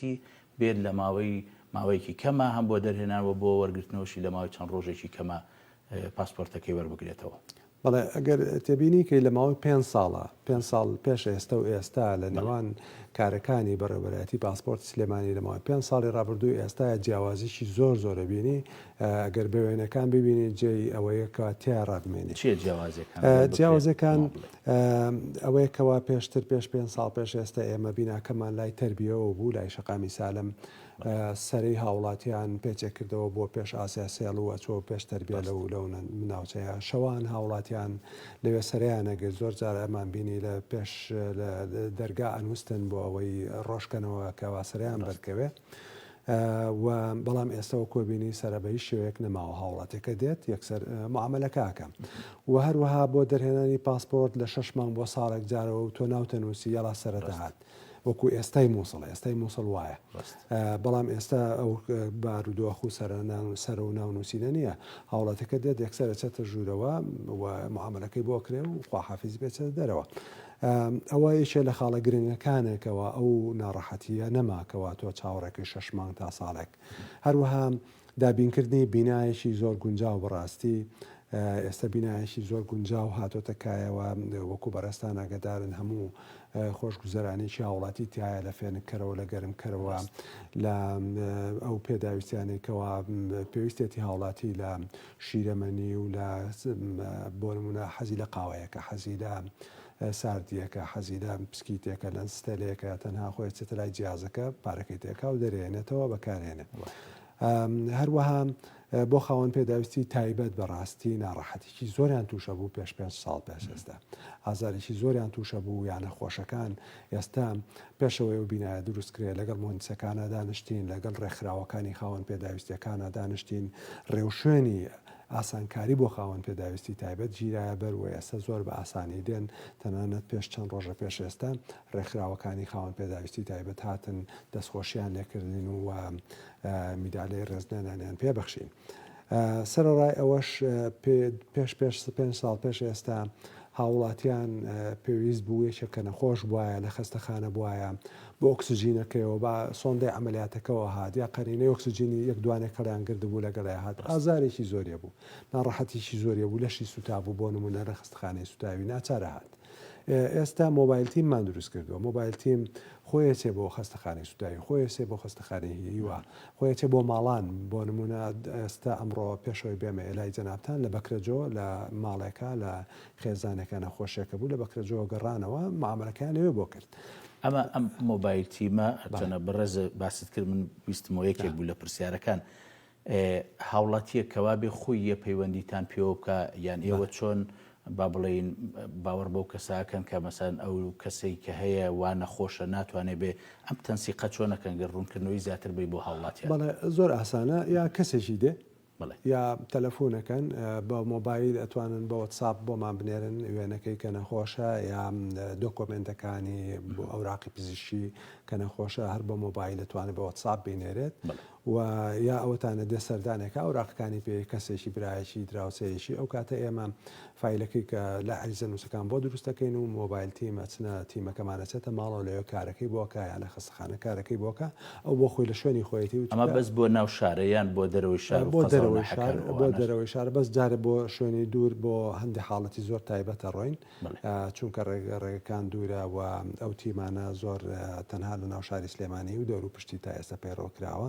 پێویستیەتی بێت لە ماوەی ماوەیەکی کەمە هەم بۆ دەرهێنان و بۆ وەرگرتنەوەشی لە ماوەی چەند ڕۆژێکی کەمە پاسپۆرتەکەی وەربگرێتەوە. بەڵێ ئەگەر تێبینی کەی لە ماوەی پێنج ساڵە، پێنج ساڵ پێش ئێستە و ئێستا لە نێوان کارەکانی بەڕێوەبەرایەتی پاسپۆرتی سلێمانی لە ماوەی پێنج ساڵی ڕابردوو ئێستایا جیاوازیی زۆر زۆر ئەبینی ئەگەر بە وێنەکان ببینی جێی ئەوەیە کە تیا ڕابمێنی. چیە جیاوازیەکان؟ ئەگەر بکرێت جیاوازیەکان وا بڵێی. ئەوەیە کەوا پێشتر پێش پێنج ساڵ پێش ئێستا ئێمە بیناکەمان لای تەربیەوە بوو لای شەقامی سالم سەرەی هاوڵاتیان پێچێک کردەوە بۆ پێش ئاسیا سێڵ و ئەچووە پێش تەربیە لەو لەو ناوچەیە شەوان هاوڵاتیان لەوێ سەرەیان ئەگرت زۆر جار ئەمان بینی لە پێش لە دەرگا ئەنوستن بۆ ئەوەی ڕۆژکەنەوە کەوا سەرەیان بەرکەوێ و بەڵام ئێستا وەکو بینی سەرە بە هیچ شێوەیەک نەماوە هاوڵاتیەکە دێت یەکسەر معامەلەکە ئەکا و هەروەها بۆ دەرهێنانی پاسپۆرت لە شەش مانگ بۆ ساڵێک جارەوە و تۆ ناوتەنووسی یەڵا سەرە دەهات وەکو ئێستای موسڵ ئێستای موسڵ وایە بەڵام ئێستا ئەو بارودۆخ و سەرە و ناونووسینە نییە هاوڵاتەکە دێت یەکسەر ئەچێتە ژوورەوە و معامەلەکەی بۆ کرێ و خواحافیز بێتە دەرەوە. ئەوە یەکێ لە خاڵە گرنگەکانە کەوا ئەو ناڕەحەتییە نەما کەوا تۆ چاوەڕێکەی شەش مانگ تا ساڵێک. هەروەها دابینکردنی بینایەکی زۆر گونجاو بەڕاستی ئێستا بینایەکی زۆر گونجاو هاتۆتە کایەوە وەکو بەڕێزتان ئاگادارن هەموو خۆشگوزەرانێکی هاوڵاتی تایە لە فێنککەرەوە لە گەرمکەرەوە لە ئەو پێداویستیانەی کەوا پێویستێتی هاوڵاتی لە شیرەمەنی و لە بۆ نمونە حەزی لە قاوەیەکە حەزی لە ساردیەکە حەزی لە پسکیتێکە لە ستەلێکە تەنها خۆی چێتە لای جیازەکە پارەکەی تێکا و دەرێنێتەوە بەکارێنێ هەروەها بۆ خاوەن پێداویستی تایبەت بەڕاستی ناڕەحەتیکی زۆریان تووشە بوو پێش پێنج ساڵ پێش ئێستا ئازارێکی زۆریان تووشە بوو یانە خۆشەکان ئێستا پێشەوەی ئەو بینایە دروست کرێ لەگەڵ موهەندیسەکانا دانیشتین، لەگەڵ ڕێکخراوەکانی خاوەن پێداویستییەکانا دانیشتین، ڕێوشوێنی ئاسانکاری بۆ خاوەن پێداویستی تایبەت گیرایە بەر و ئێستا زۆر بە ئاسانی دێن، تەنانەت پێش چەند ڕۆژە پێش ئێستا ڕێکخراوەکانی خاوەن پێداویستی تایبەت هاتن دەستخۆشیان لێکردین و میدالیای ڕێزلێنانیان پێ بەخشین. سەرەڕای ئەوەش پێش پێش پێنج ساڵ پێش ئێستا هاوڵاتیان پێویست بوو یەکێک کە نەخۆش بوایە لە خەستەخانە بوایە بۆ ئۆکسجینەکەیەوە بە سۆندەی عەمەلیاتەکەوە هات یا قەرینەی ئۆکسجینی یەک دوانێک هەڵیان گردبوو لەگەڵیا هات ئازارێکی زۆری بوو ناڕەحەتیکی زۆری بوو لەشی سوتابوو بۆ نمونە لە خەستەخانەی سوتاوی ناچارە هات ئێستا mobile team مان دروست کردووە mobile team خۆی ئەچێ بۆ خەستەخانەی سوتاوی خۆی ئەچێ بۆ خەستەخانەی هیوا خۆی ئەچێ بۆ ماڵان بۆ نمونە ئێستا ئەمڕۆ پێشەوەی بێمە ئێلای جەنابتان لە بەکرەجۆ لە ماڵێکا لە خێزانێکە نەخۆشێکە بوو لە بەکرەجۆ گەڕانەوە معامەلەکەیان لەوێ بۆ کرد. ئەمە ئەم mobile team ە هەرچەنە بەڕێز باست کرد من ویستمەوە یەکێک بوو لە پرسیارەکان هاوڵاتیەک کەوا بێ خۆی یە پەیوەندیتان پێوە بکا یان ئێوە چۆن با بڵێین باوەڕ بەو کەسە ئەکەن کە مەسەن ئەو کەسەی کە هەیە وا نەخۆشە ناتوانێ بێ ئەم تەنسیقە چۆن ئەکەن گەر ڕوونکردنەوەی زیاتر بەی بۆ هاوڵاتیان؟ بەڵێ زۆر ئاسانە یا کەسێکی دێ یا تەلەفونەکەن بە مۆبایل ئەتوانن بە وەتساپ بۆمان بنێرن وێنەکەی کە نەخۆشە یا دۆکۆمێنتەکانی بۆ ئەوراقی پزیشکی کە نەخۆشە هەر بە مۆبایل ئەتوانێت بە وەتساپ بینێرێت و یا ئەوەتانە دێ سەردانێکە ئەوراقەکانی پێ کەسێکی برایەکی دراوسێیەکی ئەو کاتە ئێمە فایلەکەی کە لە عەریزە نووسەکان بۆ دروست دەکەین و mobile team ئەچنە تیمەکەمان ئەچێتە ماڵەوە لەوێ کارەکەی بۆ ئەکا یا لە خەستەخانە کارەکەی بۆ ئەکا ئەو بۆ خۆی لە شوێنی خۆیەتی و ئەمە بەس بۆ ناو شارە یان بۆ دەرەوەی شار و بۆ قەزا و دەرەوەی شار ناحیەکان و بۆ ئەوانەش؟ دەرەوەی شار بەس جارێ بۆ شوێنی دوور بۆ هەندێ حاڵەتی زۆر تایبەت ئەڕۆین چونکە ڕێگە ڕێگەکان دوورە و ئەو تیمانە زۆر تەنها لە ناو شاری سلێمانی و دەور و پشتی تا ئێستا پەیڕەو کراوە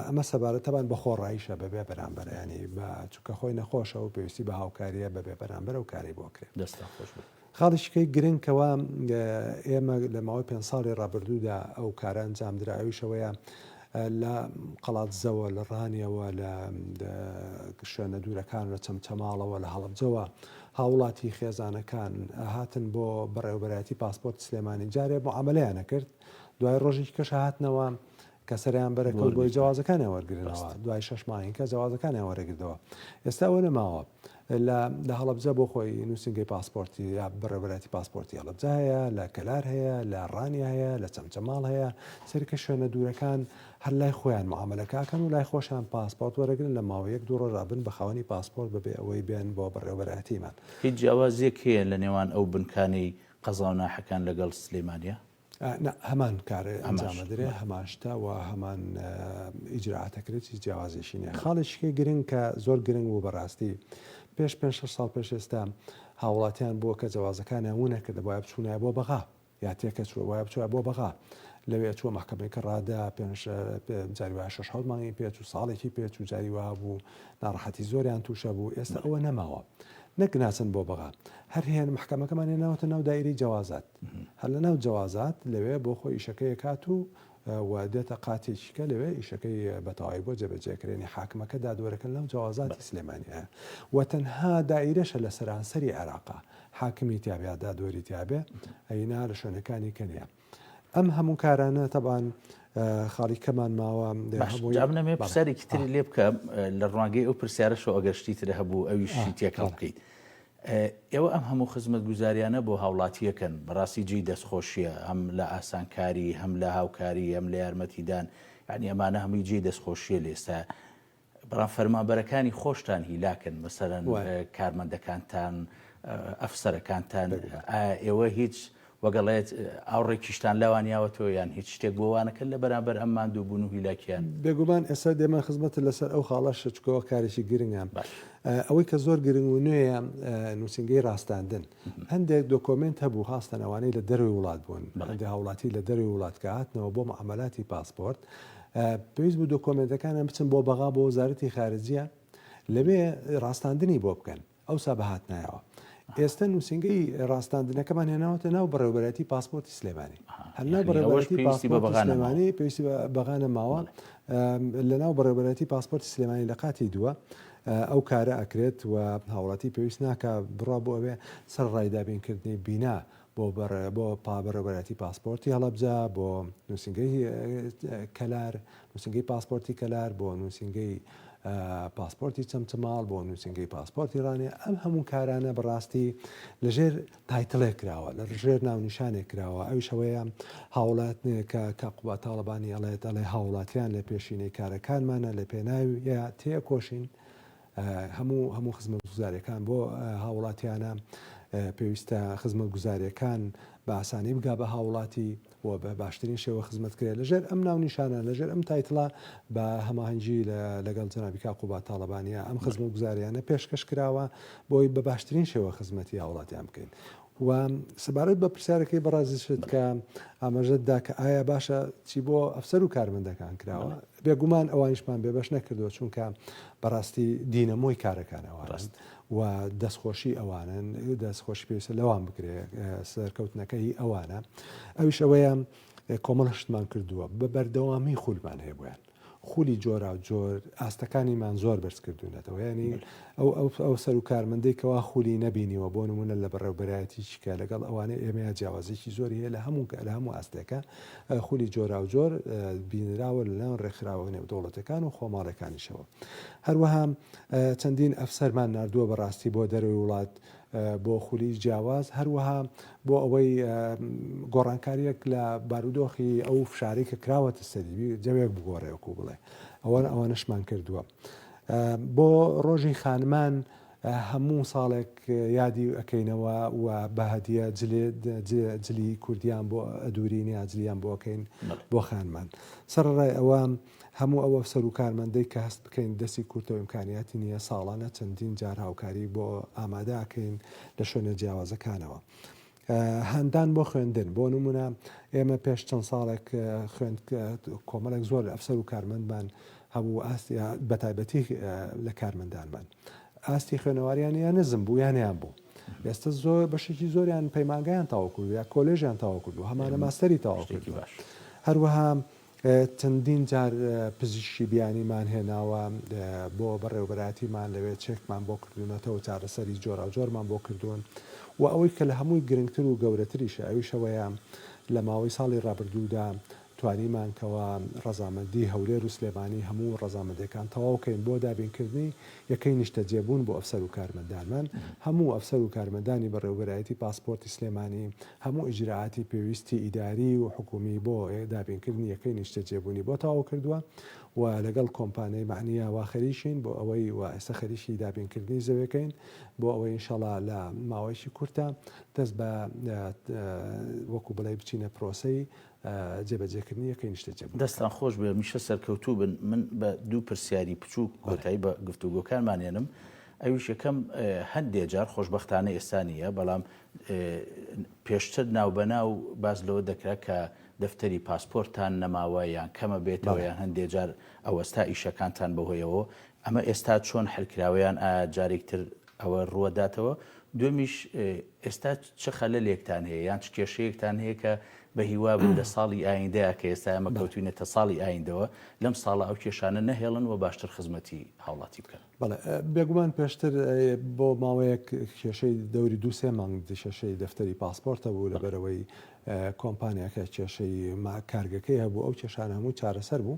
ئەمە سەبارەت تەبان بە خۆڕاییشە بەبێ بەرامبەر ینی بە چونکە خۆی نەخۆشە و پێویستی بە هاوکاریە بەبێ بەرامبەر ئەو کارەی بۆ کرێ. دەستتان خۆش بێت. خاڵیشکەی گرنگ کەوا ئێمە لە ماوەی پێنج ساڵی ڕابردوودا ئەو کارە ئەنجامدرا ئەویش ئەوەیە لە قەڵادزەوە لە ڕانیەوە لە شوێنە دوورەکان لە چەمچەماڵەوە لە هەڵەبجەوە هاوڵاتی خێزانەکان هاتن بۆ بەڕێوەبەرایەتی پاسپۆرت سلێمانی جارێ معامەلەیان ئەکرد دوای ڕۆژێکی کەش هاتنەوە کە سەریان بەرەکەوت بۆی جەوازەکانیان وەرگرنەوە دوای شەش مانگ کە جەوازەکانیان وەرەگردەوە ئێستا ئەوە نەماوە لە لە هەڵەبجە بۆ خۆی نووسینگەی پاسپۆرتی یا بەڕێوەبەرایەتی پاسپۆرتی هەڵەبجە هەیە لە کەلار هەیە لە ڕانیە هەیە لە چەمچەماڵ هەیە سەرکە شوێنە دوورەکان هەر لای خۆیان معامەلەکە ئەکەن و لای خۆشیان پاسپۆرت وەرەگرن لە ماوەی یەک دوو ڕۆژ ئەبن بە خاوەنی پاسپۆرت بەبێ ئەوەی بێن بۆ بەڕێوەبەرایەتیمان. هیچ جیاوازیەک هەیە لە نێوان ئەو بنکانەی قەزا و ناحەکان لەگەڵ سلیمانیە؟ نا هەمان کار ئەنجام ئەدرێ هەمان شتە و هەمان ئیجرائات ئەکرێت هیچ جیاوازیشی نییە خاڵێکی گرنگ کە زۆر گرنگ بوو بەڕاستی پێش پێ شەش ساڵ پێش ئێستا هاوڵاتیان بووە کە جەوازەکانیان ون نەکردە بۆیە بچوونایە بۆ بەغا یا تێکە چووە وایە بچوە بۆ بەغا لەوێ چووە مەحکەمەی کەڕادە پێنج جاری وایە شەش حەوت مانگی پێچوو ساڵێکی پێچوو جاری وا بوو ناڕەحەتی زۆریان تووشە بوو ئێستا ئەوە نەماوە نەک ناچن بۆ بەغا هەر هێن محکەمەکەمان هێناوەتە ناو دایرەی جەوازات هەر لە ناو جەوازات لەوێ بۆ خۆی ئیشەکەی ئەکات و و دێتە قاتێکی کە لەوێ ئیشەکەی بە تەواوی بۆ جێبەجێ کرێنی حاکمەکە دادوەرەکە لەناو جەوازاتی سلێمانیە و تەنها دایرەشە لە سەرانسەری عێراقا حاکمی تیابێ یا دادوەری تیابێ ئەینا لە شوێنەکانی کە نییە ئەم هەموو کارانە تەبان خاڵی کەمان ماوە. باش جا بنەمێ پرسیارێکی تری لێ بکەم لە ڕوانگەی ئەو پرسیارەشەوە ئەگەر شتی تر هەبوو ئەویشی تێکەڵ بکەیت. ئێوە ئەم هەموو خزمەتگوزاریانە بۆ هاوڵاتییەکەن، بەڕاستی جێی دەستخۆشییە، هەم لە ئاسانکاری، هەم لە هاوکاری، هەم لە یارمەتیدان، یانی ئەمانە هەمووی جێی دەستخۆشییە لە ئێستا. بەڵام فەرمانبەرەکانی خۆشتان هیلاکن، مەسەلەن کارمەندەکانتان، ئەفسەرەکانتان، ئایا ئێوە هیچ وەک ئەڵێت ئاوڕێکیشتان لەوان یاوەتەوە یان هیچ شتێک بۆ وانەکەن لە بەرامبەر ئەم ماندووبوون و هیلاکیان؟ بێگومان ئێستا دێمە خزمەتت لەسەر ئەو خاڵەش چونکە کارێکی گرنگە. ئەوەی کە زۆر گرنگ و نوێیە نووسینگەی ڕاستاندن. هەندێک دۆکۆمێنت هەبوو خاستەن ئەوانەی لە دەرەوەی وڵات بوون، هەندێک هاوڵاتی لە دەرەوەی وڵات کە هاتنەوە بۆ معامەلاتی پاسپۆرت پێویست بوو دۆکۆمێنتەکانیان بچن بۆ بەغا بۆ وەزارەتی خارجیە لەوێ ڕاستاندنی بۆ بکەن. ئەوسا بهاتنایەوە. ئێستە نووسینگەی ڕاستاندنەکەمان هێناوەتە ناو بەڕێوەبەرایەتی پاسپۆرتی سلێمانی. هەر ناو بەڕێوەبەرایەتی پاسپۆرتی سلێمانی پێویستی بە بەغا نەماوە. لە ناو بەڕێوەبەرایەتی پاسپۆرتی سلێمانی لە قاتی دووە ئەو کارە ئەکرێت و هاوڵاتی پێویست ناکا بڕوا بۆ ئەوێ سەرەڕای دابینکردنی بینا بۆ بۆ بەڕێوەبەرایەتی پاسپۆرتی هەڵەبجە، بۆ نووسینگەی کەلار، نووسینگەی پاسپۆرتی کەلار، بۆ نووسینگەی پاسپۆرتی چەمچەماڵ، بۆ نووسینگەی پاسپۆرتی ڕانیە، ئەم هەموو کارانە بەڕاستی لەژێر title ێک کراوە، لە ژێر ناونیشانێک کراوە، ئەویش ئەوەیە هاوڵات کە کاک قوباد تاڵەبانی ئەڵێت، ئەڵێ هاوڵاتیان لە پێشینەی کارەکانمانە، لە پێناویە تێئەکۆشین، هەموو هەموو خزمەتگوزاریەکان بۆ هاوڵاتیانە، پێویستە خزمەتگوزاریەکان بە ئاسانی بگا بە هاوڵاتی و بە باشترین شێوە خزمەت کرێت لەژێر ئەم ناونیشانە لەژێر ئەم title ە بە هەماهەنگی لەگەڵ جەنابی کاک قوباد تاڵەبانیە ئەم خزمەتگوزاریانە پێشکەش کراوە بۆی بە باشترین شێوە خزمەتی هاوڵاتیان بکەین و سەبارەت بە پرسیارەکەی بەڕێزیشت کە ئاماژەت دا کە ئایا باشە چی بۆ ئەفسەر و کارمەندەکان کراوە بێگومان ئەوانیشمان بێبەش نەکردووە چونکە بەڕاستی دینەمۆی کارەکان ئەوانن و دەستخۆشی ئەوانن دەستخۆشی پێویستە لەوان بکرێ سەرکەوتنەکە هی ئەوانە ئەویش ئەوەیە کۆمەڵە شتمان کردووە بە بەردەوامی خولمان هەیە بۆیان خولی جۆراوجۆر ئاستەکانیمان زۆر بەرز کردوونەتەوە یانی ئەو ئەو ئەو سەر و کارمەندەی کەوا خولی نەبینیوە بۆ نمونە لە بەڕێوبەرایەتی چیکە لەگەڵ ئەوانەی ئێمەیە جیاوازێکی زۆری هەیە لە هەموو لە هەموو ئاستێکە خولی جۆراوجۆر بینراوە لەناو ڕێکخراوە نێودەوڵەتەکان و خۆماڵەکانیشەوە هەروەها چەندین ئەفسەرمان ناردووە بەڕاستی بۆ دەرەوەی وڵات بۆ خولی جیاواز، هەروەها بۆ ئەوەی گۆڕانکارییەک لە بارودۆخی ئەو فشارەی کە کراوەتە سەری جەوێک بگۆڕێ وەکو بڵێ ئەوە ئەوانەشمان کردووە. بۆ ڕۆژی خانمان هەموو ساڵێک یادی ئەکەینەوە و بە هەدیە جلی کوردیان بۆ ئەدورین یا جلیان بۆ ئەکەین بۆ خانمان. سەرەڕای ئەوە هەموو ئەو ئەفسەر و کارمەندەی کە هەست بکەین دەستی کورتە و ئیمکانیاتی نییە، ساڵانە چەندین جار هاوکاری بۆ ئامادە ئەکەین لە شوێنە جیاوازەکانەوە. هاندان بۆ خوێندن، بۆ نموونە ئێمە پێش چەند ساڵێک خوێند کۆمەڵێک زۆر لە ئەفسەر و کارمەندمان هەبوو ئاستی بەتایبەتی لە کارمەندانمان ئاستی خوێنەواریان یا نزم بوو یا نەیان بوو. ئێستا زۆر بەشێکی زۆریان پەیمانگایان تەواو کردووە یا کۆلێژیان تەواو کردووە هەمانە ماستەری تەواو کردووە. هەروەها چەندین جار پزیشکی بیانیمان هێناوە بۆ بەڕێوەبەرایەتیمان لەوێ چێکمان بۆ کردوونەتەوە چارەسەری جۆراوجۆرمان بۆ کردوون و ئەوەی کە لە هەمووی گرنگتر و گەورەتریشە ئەویش ئەوەیە لە ماوەی ساڵی ڕابردوودا. توانیمان کەوا ڕەزامەندی هەولێر و سلێمانی هەموو ڕەزامەندیەکان تەواو کەین بۆ دابینکردنی یەکەی نیشتەجێبوون بۆ ئەفسەر و کارمەندانمان. هەموو ئەفسەر و کارمەندانی بەڕێوەبەرایەتی پاسپۆرتی سلێمانی هەموو ئیجرائاتی پێویستی ئیداری و حکوومی بۆ دابینکردنی یەکەی نیشتەجێبوونی بۆ تەواو کردووە و لەگەڵ کۆمپانیای مەعنیە وا خەریکین بۆ ئەوەی و ئێستا خەریکی دابینکردنی زەوێکەین بۆ ئەوەی ئینشەڵا لە ماوەیەکی کورتە دەست بە وەکو بڵێی بچینە پرۆسەی جێبەجێکردنی یەکەی نیشتەجێبوون. دەستتان خۆش بێ هەمیشە سەرکەوتوو بن. من بە دوو پرسیاری بچووک کۆتایی بە گفتوگۆکانمان ێنم، ئەویش یەکەم هەندێ جار خۆشبەختانە ئێستا نییە بەڵام پێشتر ناوبەناو باس لەوە دەکرا کە دەفتەری پاسپۆرتتان نەماوە یان کەمە بێتەوە یان هەندێ جار ئەوەستا ئیشەکانتان بەهۆیەوە ئەمە ئێستا چۆن حلکراوە یان ئایا جارێک تر ئەوە ڕووەداتەوە؟ دووەمیش ئێستا چ خەلەلێکتان هەیە یان چ کێشەیەکتان هەیە کە بە هیوا بن لە ساڵی ئایندەیا کە ئێستا ئێمە کەوتوینەتە ساڵی ئایندەوە لەم ساڵە ئەو کێشانە نەهێڵن و باشتر خزمەتی هاوڵاتی بکەن؟ بەڵێ بێگومان پێشتر بۆ ماوەیەک کێشەی دەوری دوو سێ مانگ کێشەی دەفتەری پاسپۆرت هەبوو لەبەرئەوەی کۆمپانیاکە کێشەی کارگەکەی هەبوو ئەو کێشانە هەموو چارەسەر بوو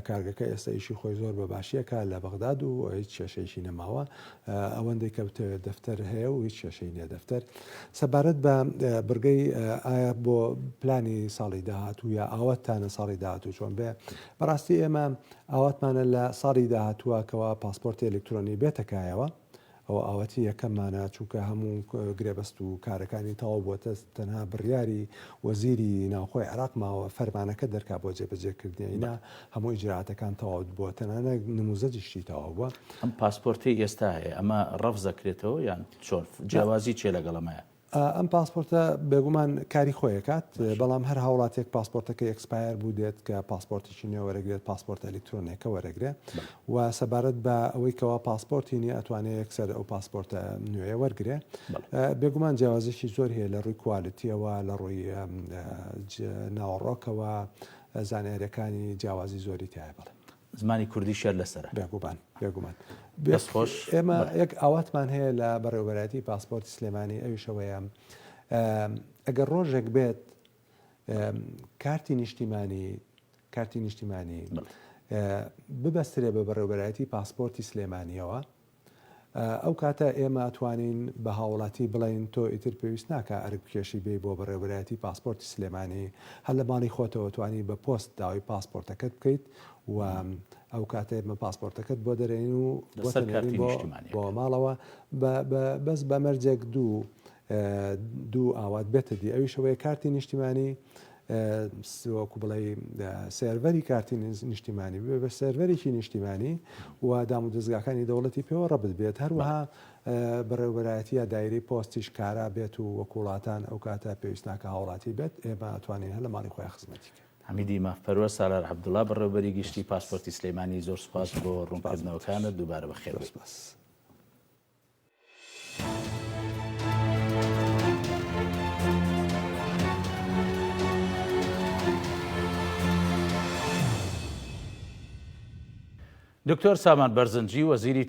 کارگەکە ئێستا ئیشی خۆی زۆر بە باشیەکە لە بەغداد و هیچ کێشەیەکی نەماوە ئەوەندەی کە بتەوێت دەفتەر هەیە و هیچ کێشەی نییە دەفتەر سەبارەت بە بڕگەی ئایا بۆ پلانی ساڵی داهاتوو یا ئاواتتانە ساڵی داهاتوو چۆن بێ بەڕاستی ئێمە ئاواتمانە لە ساڵی داهاتووە کەوا پاسپۆرتی ئەلکترۆنی بێتە کایەوە ئەوە ئاواتی یەکەممانە، چونکە هەموو گرێبەست و کارەکانی تەواو بووە، تەنها بڕیاری وەزیری ناوخۆی عێراق ماوە فەرمانەکە دەرکا بۆ جێبەجێکردنی، ئەینا هەموو ئیجرائاتەکان تەواو بووە، تەنانەت نموزەجیشی تەواو بووە. ئەم پاسپۆرتەی ئێستا هەیە ئەمە ڕەفز ئەکرێتەوە یان چۆن؟ جیاوازی چیە لەگەڵ ئەمەیا؟ ئەم پاسپۆرتە بێگومان کاری خۆی ئەکات، بەڵام هەر هاوڵاتیەک پاسپۆرتەکەی expire بوو دێت کە پاسپۆرتێکی نوێ وەرەگرێت، پاسپۆرتە ئەلیکترۆنیەکە وەرەگرێ و سەبارەت بە ئەوەی کەوا پاسپۆرتی نیە ئەتوانێ یەکسەر ئەو پاسپۆرتە نوێیە وەرگرێ. بێگومان جیاوازیی زۆر هەیە لە ڕووی quality یەوە، لە ڕووی ناوەڕۆکەوە، زانیاریەکانی جیاوازی زۆری تیایە بەڵێ. زمانی کوردیش هەر لەسەرە. بێگومان بێگومان. دەست خۆش. ئێمە یەک ئاواتمان هەیە لە بەڕێوەبەرایەتی پاسپۆرتی سلێمانی ئەویش ئەوەیە ئەگەر ڕۆژێک بێت کارتی نیشتیمانی کارتی نیشتیمانی ببەسترێ بە بەڕێوەبەرایەتی پاسپۆرتی سلێمانیەوە ئەو کاتە ئێمە ئەتوانین بە هاوڵاتی بڵێین تۆ ئیتر پێویست ناکا ئەرک بکێشی بێی بۆ بەڕێوەبەرایەتی پاسپۆرتی سلێمانی هەر لە ماڵی خۆتەوە توانی بە پۆست داوای پاسپۆرتەکەت بکەیت و ئەو کاتە ئێمە پاسپۆرتەکەت بۆ دەرێین و بۆ لەسەر دەنێرین کارتی بۆ نیشتیمانیەکە. بۆ ماڵەوە بە بە بەس بە مەرجێک دوو دوو ئاوات بێتە دی ئەویش ئەوەیە کارتی نیشتیمانی وەکو بڵێی سێرڤەری کارتی نیشتیمانی ببێ بە سێرڤەرێکی نیشتیمانی و دامودەزگاکانی دەوڵەتی پێوە ڕەبت بێت هەروەها بەڕێوبەرایەتی یا دایرەی پۆستیش کارا بێت و وەکو وڵاتان ئەو کاتە پێویست ناکە هاوڵاتی بێت ئێمە ئەتوانین هەر لە ماڵی خۆیان خزمەتی کەین. حەمیدی مافپەروەر سالار عەبدوڵا بەڕێوەبەری گشتی پاسپۆرتی سلێمانی زۆر سوپاس بۆ ڕوونکردنەوەکانت دووبارە بەخێربێی. دکتۆر سامان بەرزنجی وەزیری.